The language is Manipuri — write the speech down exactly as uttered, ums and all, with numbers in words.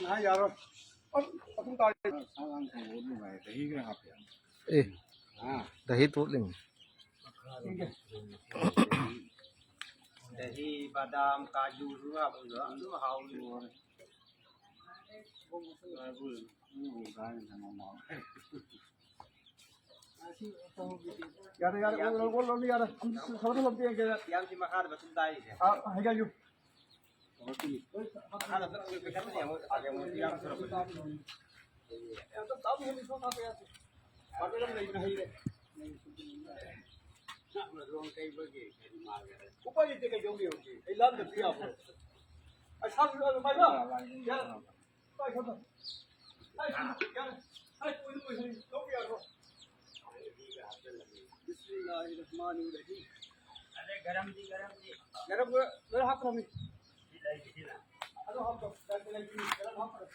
ꯉꯥꯏ ꯌꯥꯔꯣꯏ꯫ ꯑꯗꯨꯝ ꯇꯥꯔꯦ꯫ ꯁꯥ ꯉꯥ ꯊꯣꯡꯕ ꯅꯨꯡꯉꯥꯏ꯫ ꯗꯍꯤ ꯈꯔ ꯍꯥꯞꯄꯦ꯫ ꯑꯦ, ꯑꯥ꯫ ꯗꯍꯤ ꯇꯣꯠꯂꯤꯅꯤ꯫ ꯗꯍꯤ, ꯕꯗꯥꯝ, ꯀꯥꯖꯨꯁꯨ ꯍꯥꯞꯄꯗꯣ ꯑꯗꯨꯝ ꯍꯥꯎꯕꯅꯤ꯫ ꯌꯥꯔꯦ, ꯌꯥꯔꯦ, ꯑꯣꯜꯂꯣ, ꯑꯣꯜꯂꯣ, ꯌꯥꯔꯦ꯫ ꯌꯥꯝꯁꯤ ꯃꯈꯥꯗ ꯃꯇꯦꯡ ꯀꯌꯥ ꯌꯥꯝꯁꯤ ꯃꯈꯥꯗ ꯃꯇꯨꯝ ꯇꯥꯔꯤꯁꯦ꯫ ꯑꯥ, ꯍꯥꯏꯒꯥꯏꯌꯨ꯫ ꯃꯈꯥꯗ ꯑꯝꯇ ꯄꯤꯈꯠꯄꯗꯤ ꯑꯃꯨꯛ ꯌꯥꯝ ꯊꯨꯔꯛꯄꯅꯤ꯫ ꯑꯦ, ꯑꯝꯇ ꯇꯥꯕꯤꯌꯨ, ꯁꯣꯝ ꯊꯥꯕ ꯌꯥꯗꯦ꯫ ꯄꯥꯇ꯭ꯔ ꯑꯃ ꯂꯩꯕꯅ ꯍꯩꯔꯦ꯫ ꯎꯄꯥꯏ ꯂꯩꯇꯦ, ꯀꯩꯗꯧꯅꯤ ꯍꯧꯖꯤꯛ? ꯑꯩ ꯂꯥꯟꯗꯕꯁꯨ ꯌꯥꯕ꯭ꯔꯣ? ꯑꯩ ꯁꯥꯕꯁꯨ ꯌꯥꯕ꯭ꯔꯣ? ꯄꯥꯏꯕ? ꯌꯥ-, ꯄꯥꯏ ꯈꯣꯠꯄ꯫ ꯑꯩ ꯌꯥꯔꯦ꯫ ꯑꯩ ꯀꯨꯏꯅ ꯀꯨꯏꯅ ꯂꯧꯕ ꯌꯥꯔꯣꯏ꯫ ꯕꯤꯁꯃꯤꯜꯂꯥꯍꯤꯔ ꯔꯍꯃꯥꯅꯤꯔ ꯔꯍꯤꯝ꯫ ꯑꯗꯩ ꯒꯔꯝꯗꯤ, ꯒꯔꯝꯗꯤ꯫ ꯒꯔꯝ ꯂꯣꯏ, ꯂꯣꯏ ꯍꯥꯞꯈ꯭ꯔꯃꯤ꯫ ꯁꯤ ꯂꯩꯔꯤꯁꯤꯅ꯫ ꯑꯗꯨ ꯍꯥꯞꯄꯣ꯫ ꯒꯔꯝ ꯂꯩꯇ꯭ꯔꯤ꯫ ꯒꯔꯝ ꯍꯥꯞꯈ꯭ꯔꯣ꯫